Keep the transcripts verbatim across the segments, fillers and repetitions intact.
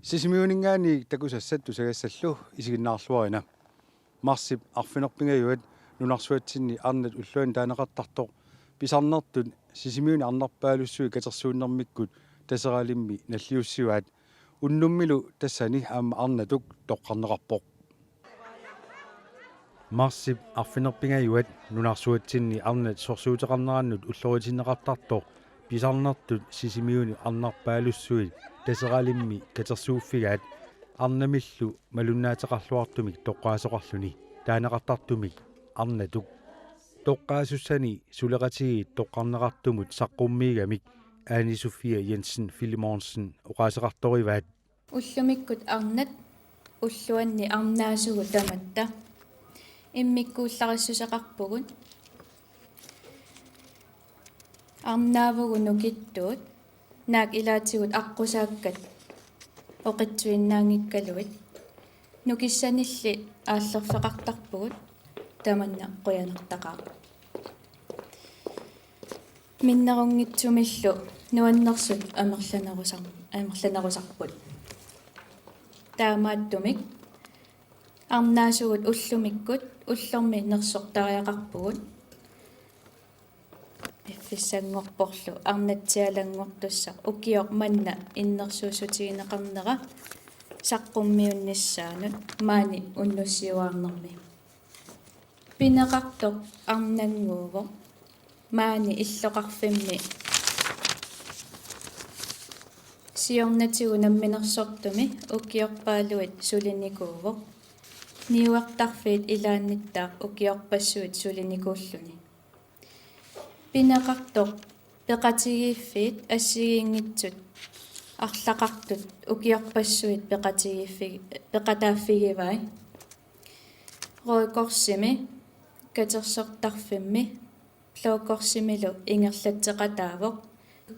Sisimiuninngaanniit takusassat tusagassallu isiginnaarluarina. Marsip arfineq-pingajuat nunarsuatsinni arnat ulluanni taaneqartartoq pisarnertut Sisimiuni arnarpaalussuit katersuunnermikkut Taseralimmi nalliussivaat. Unnummilu tassani aamma arnatuk toqqarneqarpoq. Marsip arfineq-pingajuat nunarsuatsinni arnat sorsuuteqarnerannut ulloritinneqartartoq pisarnertut Sisimiuni arnarpaalussuit Taseralimmi katersuuffigaat, arnamillu malunnaateqarluartumik toqqaasoqarluni taaneqartartumik arnatuk. Toqqaasussani suleqatigiit toqqarneqartumut saqqummiigamik Ane Sofia Jensen Filemonsen oqaaseqartorivaat. Ullumikkut arnat ulluanni arnaasugut tamatta immikkuullarissuseqarpugut. Arnaavugut nukittuut, naak ilaatigut aqqusaakkat oqitsuinnaanngikkaluit. Nukissanilli aallerfeqartarpugut, tamanna qujanartaqaaq. Minnerunngitsumillu nuannersut amerlanerusar-, amerlanerusarput. Taamaattumik arnaasugut ullumikkut ullormi nersortariaqarpugut. Piffissanngorporlu arnatsialanngortussaq ukioq manna innersuussutigineqarnera saqqummiunnissaanut maani unnussiuaarnermi. Pineqartoq arnannguuvoq maani illoqarfimmi siornatigut namminersortumi ukiorpaaluit sulinikuuvoq. Niuertarfiit ilaannittaaq ukiorpassuit sulinikuulluni. Pineqartoq peqatigiiffiit assigiinngitsut arlaqartut ukiorpassuit peqatigiiffi-, peqataaffigivai. Røde Korsimi, katersortarfimmi, Blå Korsimilu ingerlatseqataavoq,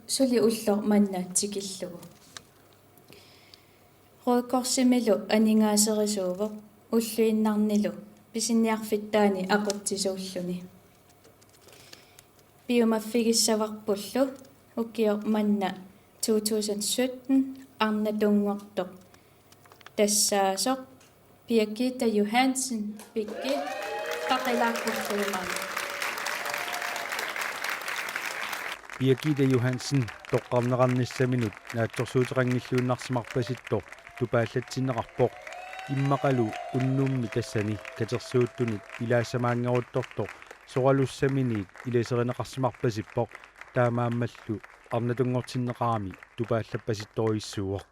suli ulloq manna tikillugu. Røde Korsimilu aningaaserisuuvoq ulluinnarnilu pisiniarfittaani aqutsisuulluni. Piumaffigissavarpullu ukioq manna to tusind sytten arnatunngortoq tassaasoq Birgitte Johansen, Pikki, qaqilaakkulluimaarmat. Birgitte Johansen toqqarneqarnissaminut naatsorsuuteqanngilluinnarsimarpasittoq tupaallatsinneqarpoq. Immaqalu unnummi tassani katersuuttunit ilaassamaanngeruttortoq soralussaminiit ilaserineqarsimarpasippoq, taamaammallu arnatunngortinneqarami tupaallappasittorujussuuvoq.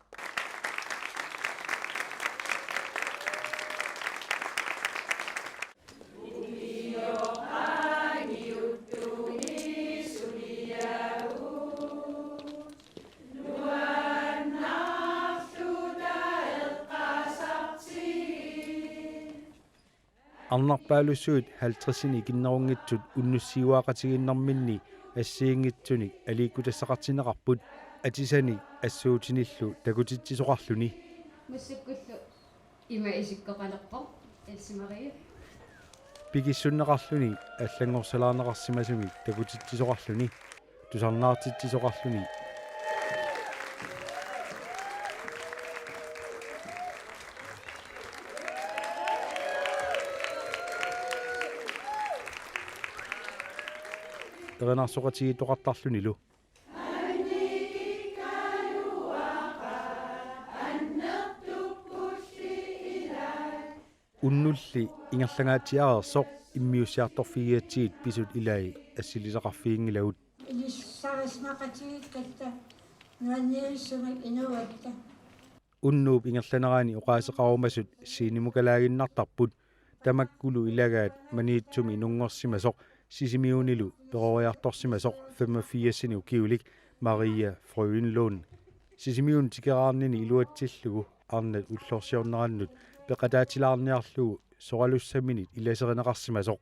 Arnarpaalussuit halvtredsini ikinnerunngitsut unnussiuaaqatigiinnerminni assigiinngitsunik aliikkutassaqartinneqarput atisanik assuutinillu takutitsisoqarluni. Mussukkullu ima isikkoqalerpoq, Else Marie. Pikissunneqarluni allanngorsalaarneqarsimasumik takutitsisoqarluni. Tusarnaartitsisoqarluni. Erinarsoqatigiittoqartarlunilu. Unnulli ingerlangaatsiareersoq immiussiartorfigigatsigit pisut ilai assilisaqarfiginngilagut. Ilissarisnaqatigiikkatta nuanniussumik inuugatta. Unnuup ingerlanerani oqaaseqarumasut scenemukalaaginnartarput, tamakkulu ilagaat Maniitsumi inunngorsimasoq Sisimiunilu peroriartorsimasoq femogfirsini ukiulik Maria Frøenlund. Sisimiuni tikeraarnini iluatsillugu arnat ullorsiornerannut peqataatilaarniarlugu soralussaminit ilaserineqarsimasoq.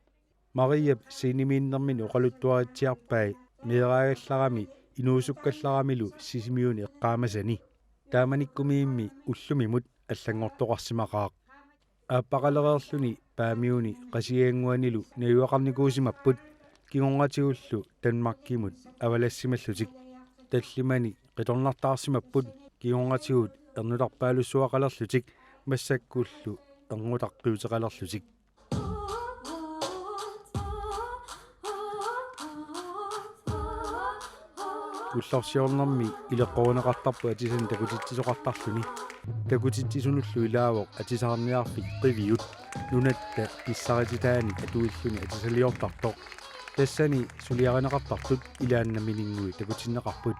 Mariap scenemiinnermini oqaluttuaritsiarpai meeraagallarami inuusukkallaramilu Sisimiuni eqqaamasani. Taamanikkumiimmi ullumimut allanngortoqarsimaqaaq. Aappaqalereerluni Paamiuni Qasigiannguanilu najugaqarnikuusimapput, kingornatigullu Danmarkimut avalassimallutik. Tallimani qitornartaarsimapput, kingornatigut ernutarpaalussuaqalerlutik massakkullu ernutaqqiuteqalerlutik. Ullorsiornermi ileqqorineqartarpoq atisanik takutitsisoqartarluni. Takutitsisunullu ilaavoq atisaarniarfik Qiviut, nunatta pissarititaanik atuilluni atisaliortartoq. Tassani suliarineqartartut ilaannamininnguit takutinneqarput.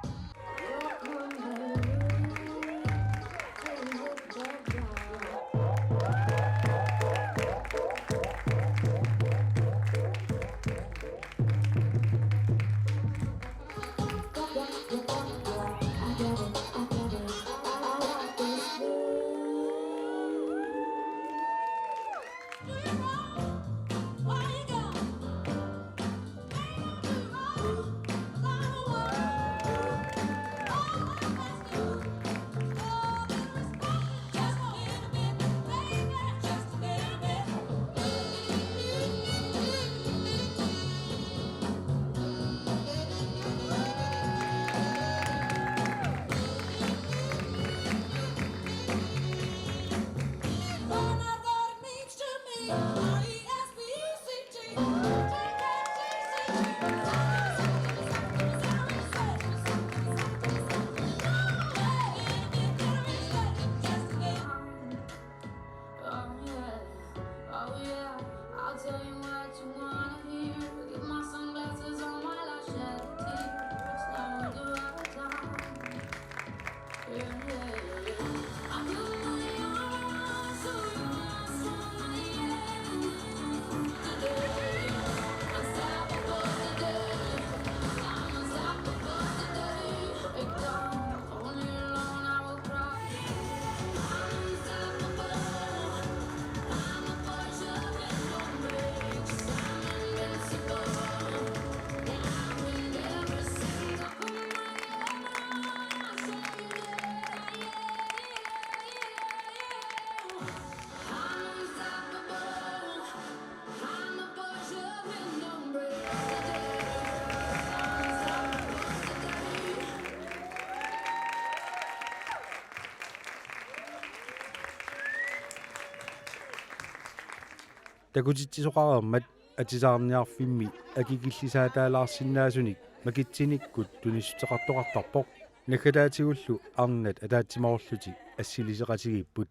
Takutitsisoqareermat atisaarniarfimmi akikillisaataalaarsinnaasunik makitsinikkut tunissuteqartoqartarpoq. Naggataatigullu arnat ataatsimoorlutik assiliseqatigiipput.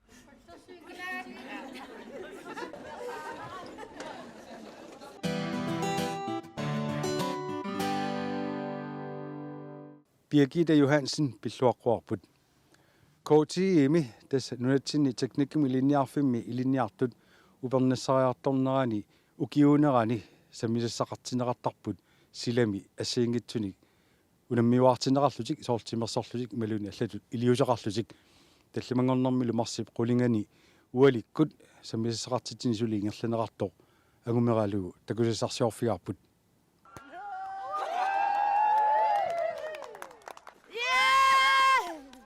Birgitta Johansen pilluaqquarput. K T I-mi, tassa nunatsinni teknikkimi ilinniarfimmi ilinniartut, upernassariartornerani ukiuunerani sammisassaqartinneqartarput silami assigiinngitsunik unammiuaartinneqarlutik, soorlu timersorlutik imaluunniit allatut iliuuseqarlutik. Tallimanngornermilu marsip qulingani ualikkut sammisassaqartitsineq suli ingerlanneqartoq angumeralugu takusassarsiorfigaarput.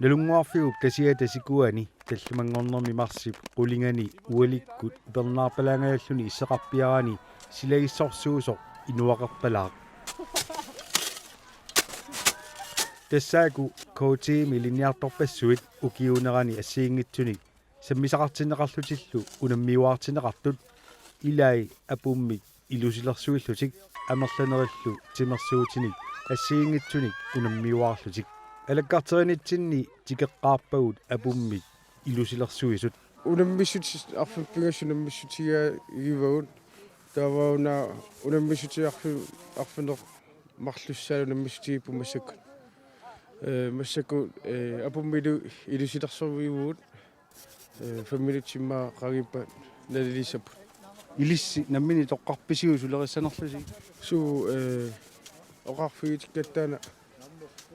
Nalunnguarfiup tasiata sikuani tallimanngornermi marsip qulingani ualikkut upernaarpalaangajalluni isseqarpiarani silagissorsuusoq inuaqerpalaaq. Tassaaku K T I-mi ilinniartorpassuit ukiuunerani assigiinngitsunik sammisaqartinneqarlutillu unammiuaartinneqartut, ilai apummik ilusilersuillutik amerlanerillu timersuutinik assigiinngitsunik unammiuaarlutik. Alakkarterinitsinni tikeqqaarpagut apummik ilusilersuisut. Unammissutit arfineq-pingasut unammissutigaagivagut. Taava una unammissutit arfi-, arfineq marlussaat unammissutigippugut massakkut. Ee, massakkut, ee, apummilu ilusilersuivugut, ee, fem minutsit immaqa qaangiuppat nalilissapput. Ilissi nammineq toqqarpisiuk sulerissanerlusi? Suu, ee, oqarfigitikkatta una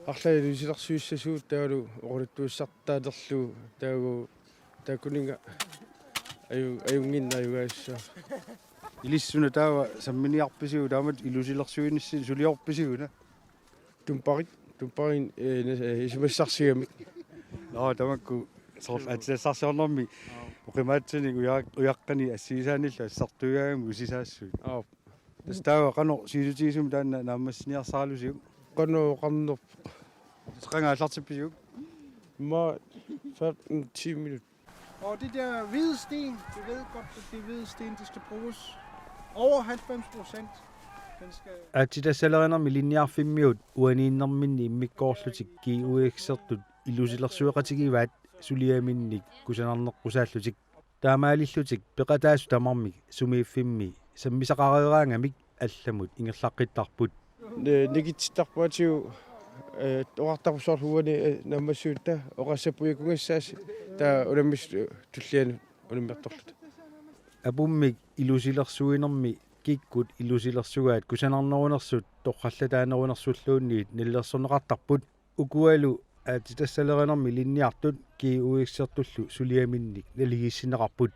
arlaat ilusilersuissasugut taavalu oqaluttuassartaalerlugu taava taakkununnga aju-, ajunnginneq ajugaassaaq. Ilissi una taava samminiarpisiuk taamatut ilusilersuinissinni suliorpisiuk una? Tumparit, tumparin, ee, na-, ee, isumassarsigamik. Nå, tamakku soorlu atisassarsiornermi oqimaatsunik uja-, ujaqqanik assigisaanillu assartuigaagamik usisaassuit. Aap. Tassa taava qanoq sivisutigisumik taanna naammassiniarsaralusiuk? Qanoq oqarnerpoq? Tassa qanga aallartippisiuk? Må før en ti minutter. Og det der hvide sten, vi ved godt, at det hvide sten, det skal bruges over halvfems procent. Den skal Aatsitassalerinermi ilinniarfimmiut uaniinnerminni immikkoorlutik G U X-ertut ilusilersueqatigivaat suliaminnik kusanarneqqusaallutik. Taamaalillutik peqataasut tamarmik sumiiffimmi sammisaqareeraangamik allamut ingerlaqqittarput. Ne-, nikitsittarpaatigut, eh, oqartarput soorlu uani, eh, naammassivugut oqassapput iikkunngassaasi taava unammis-, tullianut unammertorluta. Apummik ilusilersuinermi kikkut ilusilersugaat kusanarnerunersut torrallataanerunersulluunniit nalilersorneqartarput. Ukualu aatsitassalerinermi ilinniartut G U X-ertullu suliaminnik naligiissinneqarput.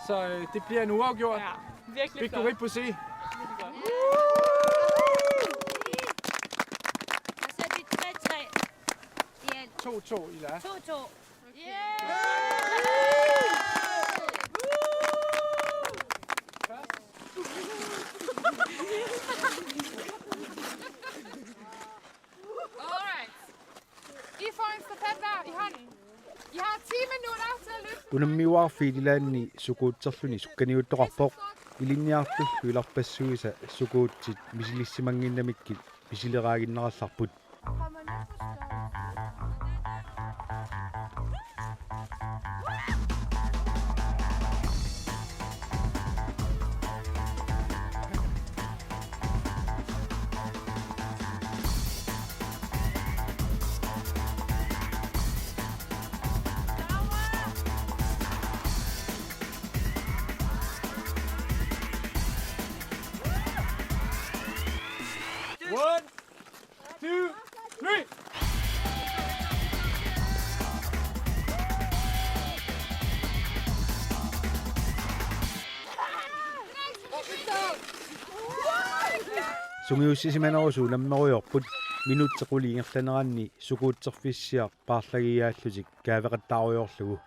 Så øh, det bliver en uafgjort. Ja, virkelig flot. Fik du ikke på se? Og så er det tre tre i alt. To to, Ila. To to. Yeah! All right. I får en stafet hver i hånden. I har ti minutter til at løfte. Unammiuaarfiit ilaanni sukuutserluni sukkaniuttoqarpoq. Ilinniartullu ilarpassuisa sukuutsit misilissimannginnamikkit misileraaginnarallarput. One, two, three. Sungiussisimanerusut unammerujoorput minutsit qulit ingerlaneranni sukuutserfissiaq paarlagiaallutik kaaveqattaarujoorlugu.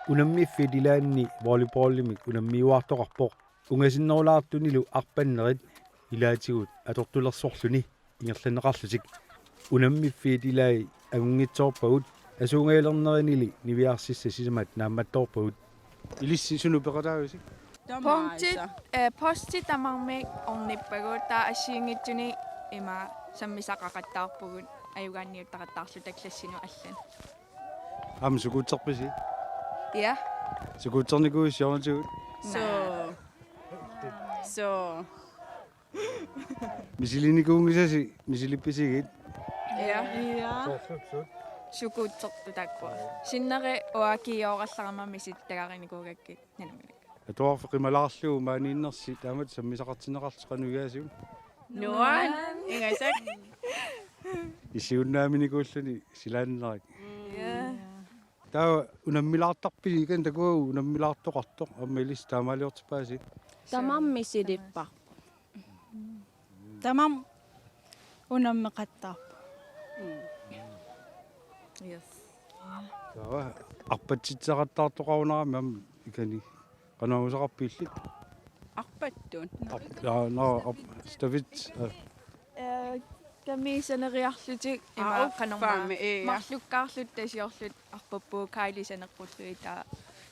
Unammiffiit ilaanni volleyballimik unammiuaartoqarpoq. Ungasinnerulaartunilu arpannerit ilaatigut atortulersorluni ingerlanneqarlutik. Unammiffiit ilai angunngitsoorpagut, asuungajalernerinili niviarsissat sisamat naammattoorpagut. Ilissi sunu peqataavisi? Punktit, eh, posti tamarmik ornippagut, taava assigiinngitsuni ima sammisaqaqattaarpugut, ajugaanniuttaqattaarluta klassinut allanut. Aamma sukuutserpisi? Ja. Sukuutsernikuuisi siornatigut? Så. Så. Misilinikuunngisasi misilippisigit? Ja. Ja. Sukuutsertut taakkua. Sinneri uakiiorallarama misilittagarinikuugakkit nalunngilakka. Atuarfik qimalaarlugu maaniinnersi taamatut sammisaqartinneqarlusi qanoq igaasiuk? Nuan, ingasak. Isiunnaaminikuulluni silaannarik. Ja. Taava unammilaartarpisi, ikani takuagut unammilaartoqartoq, aamma ilissi taamaaliortippaasi. Tamarmi silippa. Tamarmi unammeqattaarpoq. Yes. Taava arpatsitseqattaartoqarunarami aamma ikani. Qanoq angusaqarpit illit? Arpattut. Ap-, ja, nå, ap-, stafet, øh. Eh, kamiisaneriarlutik ima. Aa, qanormaa, uffaami, ja. Marlukkaarlutik tasiorlutik arpapput Kylie saneqqullugit, taava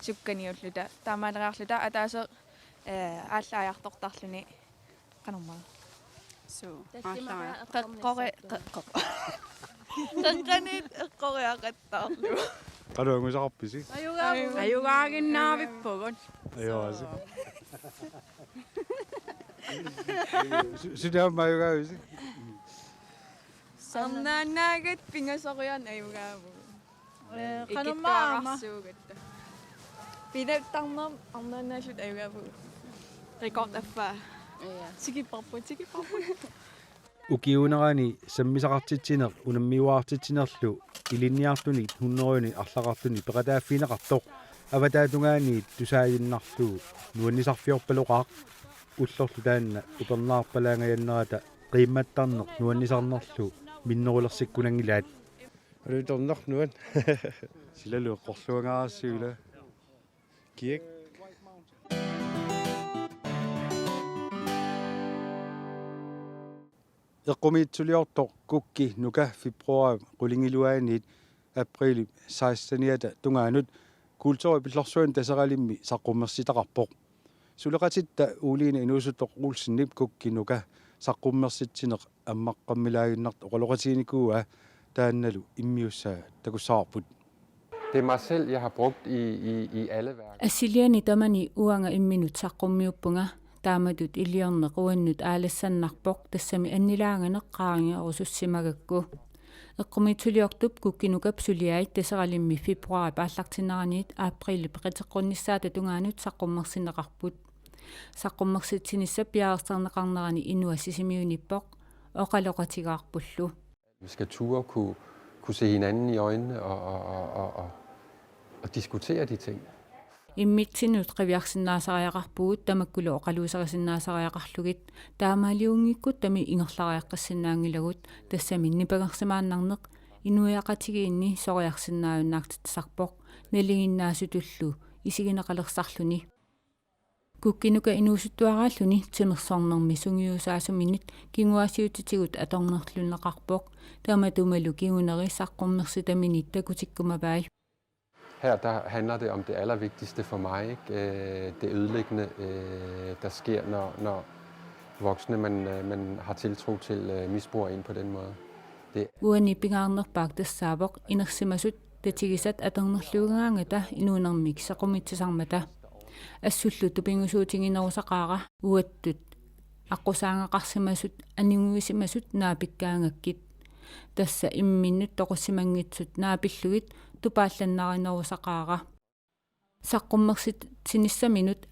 sukkaniulluta. Taamaaleriarluta ataaseq, eh, aallaajartortarluni qanormaa. Suu, aallaa. Qeqqori-, qeqqo-, qeqqaniit eqqoriaqattaarlugu. Qanoq angusaqarpisi? Ajugaaginnaavippugut. Ajugaasi. Su-, suna aamma ajugaavisi? Arnaannaagat pingasoriarneq ajugaavugut. Eh, qanormaa aamma. Ikittuararsuugatta. Pinattarnermut arnaannaasut ajugaavugut. Rekord affaa. Ja. Tikipparput, tikipparput. Ukiuunerani sammisaqartitsineq unammiuaartitsinerlu ilinniartunit hundredenik arlaqartunik peqataaffigineqartoq avataatungaaniit tusaaginnarlugu nuannisarfiorpaloqaaq, ullorlu taanna upernaarpalaangajannerata qiimmattarneq nuannisarnerlu minnerulersikkunanngilaat. Alutornaq nuan. Silalu eqqorluangaarassi ila. Kirk. Eqqumiitsuliortoq Kukki Nuka februaarip qulingiluaaniit apriilip seksteniata tungaanut kulturip pillorsuani Taseralimmi saqqummersitaqarpoq. Suleqatitta Uliina Inuusuttoq Olsenip Kukki Nuka saqqummersitsineq ammaqqammilaaginnartoq oqaloqatiginikuuaa, taannalu immiussaa takussavarput. Det er mig selv, jeg har brugt i, i, i alle værker. Assiliani tamani uanga imminut saqqummiuppunga, taamatut iliorneq uannut aalassannarpoq, tassami annilaanganeq qaangerusussimagakku. Eqqumiitsuliortup Kukki Nukap suliai Taseralimmi februaarip aallartinneraniit apriilip peqateqqunnissaata tungaanut saqqummersinneqarput. Saqqummersitsinissap piareersarneqarnerani Inuat Sisimiunippoq, oqaloqatigaarpullu. Vi skal turde kunne, kunne se hinanden i øjnene og, og, og, og, og, og diskutere de ting. Immitsinnut qiviarsinnaasariaqarpugut, tamakkulu oqaluuserisinnaasariaqarlugit, taamaaliunngikkutta ingerlariaqqissinnaanngilagut, tassami nipangersimaannarneq inuiaqatigiinni soriarsinnaajunnaartitsisarpoq, nalinginnaasutullu isigineqalersarluni. Kukki Nuka inuusuttuaraalluni timersornermi sungiusaasuminit kinguaassiuutitigut atornerlunneqarpoq, tamatumalu kinguneri saqqummersitaminit takutikkumavai. Her, der handler det om det allervigtigste for mig, ikke? Øh, det ødelæggende, øh, der sker, når, når voksne, man, øh, man har tiltro til, øh, misbruger en på den måde. Det Uani pingaarnerpaaq tassaavoq inersimasut tatigisat atornerluigaangata inuunermik sequmitsisarmata. Assullu tupigusuutiginerusaqaara uattut aqqusaagaqarsimasut aniguisimasut naapikkaangakkit. Tassa imminnut toqussimanngitsut naapillugit tupaallannarinerusaqaara. Saqqummersitsinissaminut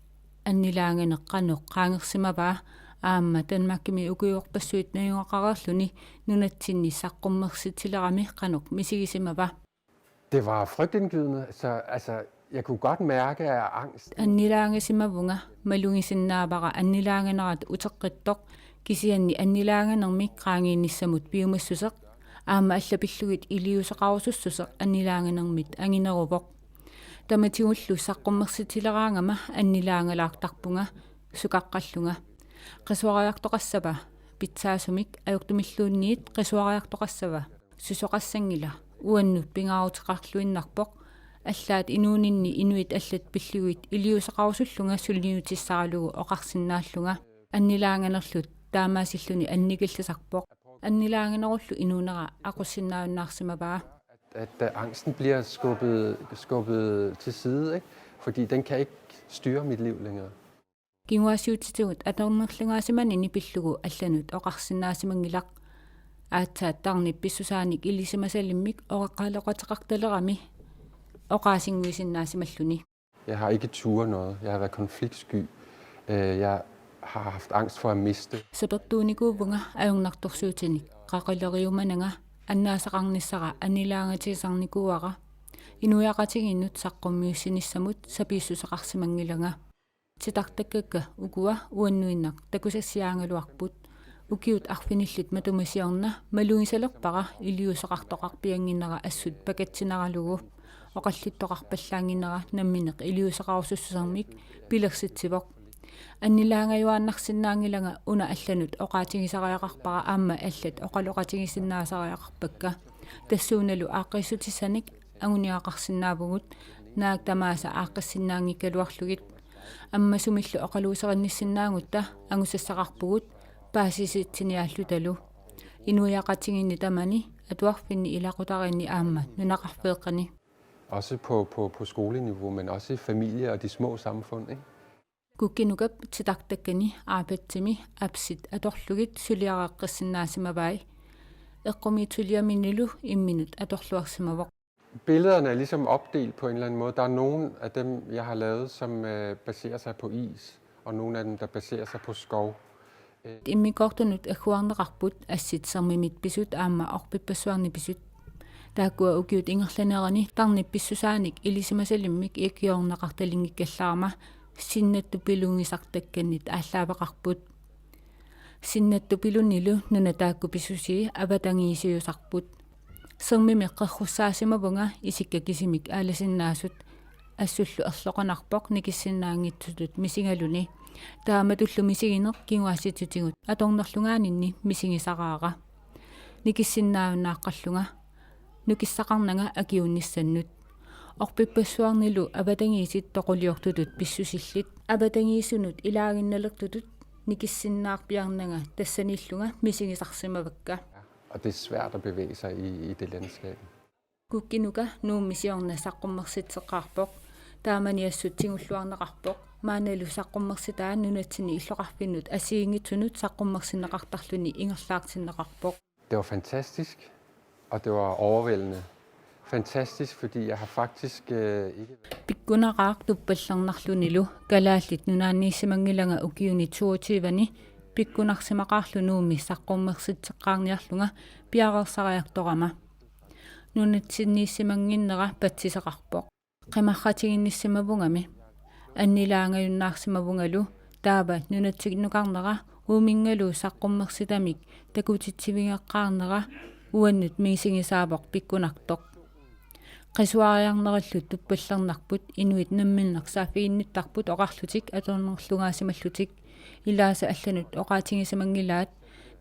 annilaanganeq qanoq qaangersimavaa, aamma Danmarkimi ukiorpassuit najugaqareerluni nunatsinni saqqummersitilerami qanoq misigisimava? Det var frygtindgydende, så altså, jeg kunne godt mærke, at angst Annilaangasimavunga, malugisinnaavara annilaanganerat uteqqittoq, kisianni annilaanganermik qaangiinissamut piumassuseq, aamma alla pillugit iliuuseqarusussuseq annilaanganermit angineruvoq. Tamatigullu saqqummersitileraangama annilaangalaartarpunga, sukaqqallunga. Qisuariartoqassava, pitsaasumik ajortumilluunniit qisuariartoqassava, susoqassanngila, uannut pingaaruteqarluinnarpoq, allaat inuuninni inuit allat pillugit iliuuseqarusullunga suliniutissaralugu oqarsinnaallunga, annilaanganerlu taamaasilluni annikillisarpoq. Annilaanganerullu inuunera aqussinnaajunnaarsimavaa. At, at angsten bliver skubbet, skubbet til side, ikke? Fordi den kan ikke styre mit liv længere. Kinguaassiuutitigut atornerlugaasimanini pillugu allanut oqarsinnaasimanngilaq. Aatsaat tarnip pissusaanik ilisimasalimmik oqaloqateqartalerami oqaasinnguisinnaasimalluni. Jeg har ikke turet noget. Jeg har været konfliktsky. Øh, jeg har haft angst for at miste. Sapertuunikuuvunga ajornartorsiutinik qaqileriumananga annaasaqarnissara annilaangatigisarnikuuara inuiaqatigiinnut saqqummiussinissamut sapiissuseqarsimanngilanga. Titartakkakka ukua uannuinnaq takusassiaagaluarput. Ukiut arfinillit matuma siorna malugisalerpara iliuuseqartoqarpiannginnera assut pakatsineralugu. Oqallittoqarpallaannginnera nammineq iliuuseqarusussusermik pilersitsivoq. Annilaangajuaannarsinnaanngilanga una allanut oqaatigisariaqarpara aamma allat oqaloqatigisinnaasariaqarpakka. Tassuunalu aaqqiissutissanik anguniagaqarsinnaavugut naak tamaasa aaqqissinnaanngikkaluarlugit. Ammasumillu oqaluuserinnissinnaagutta angusassaqarpugut paasisitsiniaallutalu. Inuiaqatigiinni tamani atuarfinni ilaqutariinni aamma nunaqarfeeqqani. Også på, på, på skoleniveau, men også i familie og de små samfund, ikke? Kukkinukap titartakkani aapatsimi appsit atorlugit suliareqqissinnaasimavai. Eqqumiitsuliaminilu imminut atorluarsimavoq. Billederne er ligesom opdelt på en eller anden måde. Der er nogle af dem, jeg har lavet, som øh, baserer sig på is, og nogle af dem, der baserer sig på skov. Immikkoortunut agguarneqarput assit sermimit pisut aamma orpippassuarni pisut. Taakkua ukiut ingerlanerini tarnip pissusaanik ilisimasalimmik ikiorneqartalinngikkallarama sinnattupilunngisartakkannit aallaaveqarput. Sinnattupilunnilu nuna taakku pissusii avatangiisiusarput. Sermimi qerrussaasimavunga isikka kisimik aalasinnaasut. Assullu erloqanarpoq nikissinnaanngitsutut misigaluni. Taamatullu misigineq kinguaassitsitigut atornerlugaaninni misigisaraara. Nikissinnaajunnaaqqallunga. Nukissaqarnanga akiuunnissannut. Orpippassuarnilu avatangiisit toquliortutut pissusillit. Avatangiisunut ilaaginnalertutut nikissinnaarpiarnanga tassanillunga misigisarsimavakka. Og det er svært at bevæge sig i, i det landskab. Kukkinuka Nuummi siorna saqqummersitseqqaarpoq. Taamani assut tigulluarneqarpoq. Maannalu saqqummersitaa nunatsinni illoqarfinnut assigiinngitsunut saqqummersinneqartarluni ingerlaartinneqarpoq. Det var fantastisk, og det var overvældende. Fantastisk, fordi jeg har faktisk øh, ikke... Pikkunaqaaq tuppallernarlunilu Kalaallit Nunaanniissimanngilanga ukiuni toogtyveni pikkunarsimaqaarlu Nuummi saqqummersitseqqaarniarlunga piareersariartorama. Nunatsinniissimannginnera patsiseqarpoq. Qimarratiginnissimavungami. Annilaangajunnaarsimavungalu taava nunatsinnukarnera uuminngalu saqqummersitamik takutitsivigeqqaarnera uannut misigisaavoq pikkunartoq. Qisuariarnerillu tuppallernarput inuit namminneq saaffiginnittarput oqarlutik atornerlugaasimallutik. Ilaasa allanut oqaatigisimanngilaat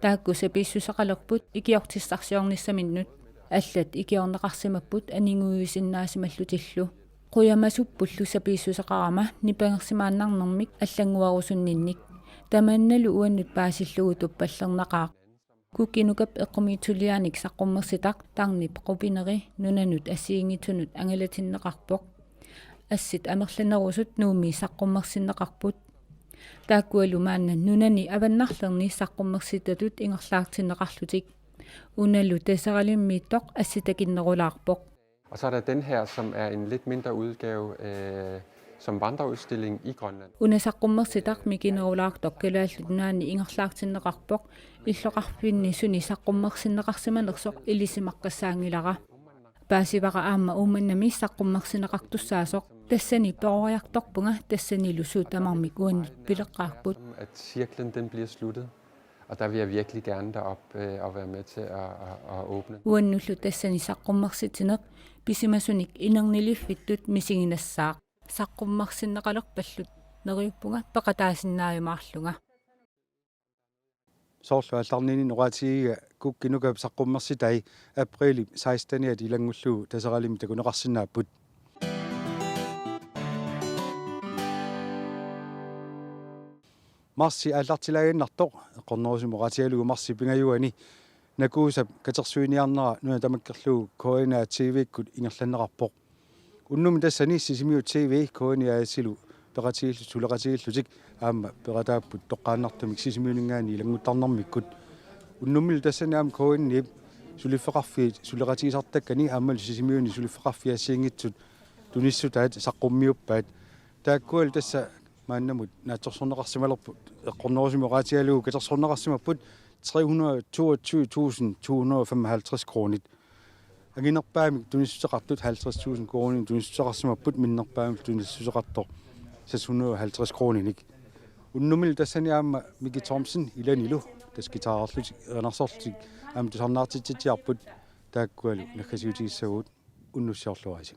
taakku sapiissuseqalerput ikiortissarsiornissaminnut. Allat ikiorneqarsimapput aninguisinnaasimallutillu. Qujamasuppullu sapiissuseqarama nipangersimaannarnermik allannguerusunninnik. Tamannalu uannut paasillugu tuppallernaqaaq. Kukkinukap eqqumiitsuliaanik saqqummersitaq tarnip qupineri nunanut assigiinngitsunut angalatinneqarpoq. Assit amerlanerusut Nuummi saqqummersinneqarput. Taakkualu maanna nunani avannarlerni saqqummersitatut ingerlaartinneqarlutik. Unalu Taseralimmiittoq assitakinnerulaarpoq. Og så er der den her, som er en lidt mindre udgave øh, som vandreudstilling i Grønland. Una saqqummersitaq mikinerulaartoq Kalaallit Nunaanni ingerlaartinneqarpoq illoqarfinni suni saqqummersinneqarsimanersoq ilisimaqqissaanngilara. Paasivara aamma Uummannami saqqummersinneqartussaasoq. Tassani peroriartorpunga tassanilu suut tamarmik uannut pileqqaarput. At cirklen den bliver sluttet, og der vil jeg virkelig gerne derop øh, og være med til at, at, at åbne. Uannullu tassani saqqummersitsineq pisimasunik inerniliffittut misiginassaaq. Saqqummersinneqalerpallu neriuppunga peqataasinnaajumaarlunga. Soorlu aallarniini oqaatigiga Kukkinukap saqqummersitai aprilip seksteniat ilanngullugu Taseralimmi takuneqarsinnaapput. Marsi aallartilaaginnartoq eqqornerusumik oqaatigalugu marsip pingajuani Nakuusap katersuiniarnera nuna tamakkerlugu K N A T V-kkut ingerlanneqarpoq. Unnummi tassani Sisimiut T V K N A-silu peqatigiillutik suleqatigiillutik aamma peqataapput toqqaannartumik Sisimiuninngaanniit ilannguttarnermikkut. Unnummilu tassani aamma K N A-p suliffeqarfiit suleqatigisartakkani aammalu Sisimiuni suliffeqarfiit assigiinngitsut tunissutaat saqqummiuppaat. Taakkualu tassa Maannamut naatsorsorneqarsimalerput eqqornerusumik oqaatigalugu katersorneqarsimapput tre hundrede toogtyve tusind to hundrede og femoghalvtreds kronit. Anginerpaamik tunissuteqartut halvtreds tusind kronit tunissuteqarsimapput, minnerpaamik tunissuteqartoq seks hundrede og halvtreds kroninik. Unnummilu tassani aamma Miki Thomsen ilanilu tassa guitarerlutik erinarsorlutik aamma tusarnaartitsitsiarput, taakkualu naggasiutigissagutsigu unnussiorluarisi.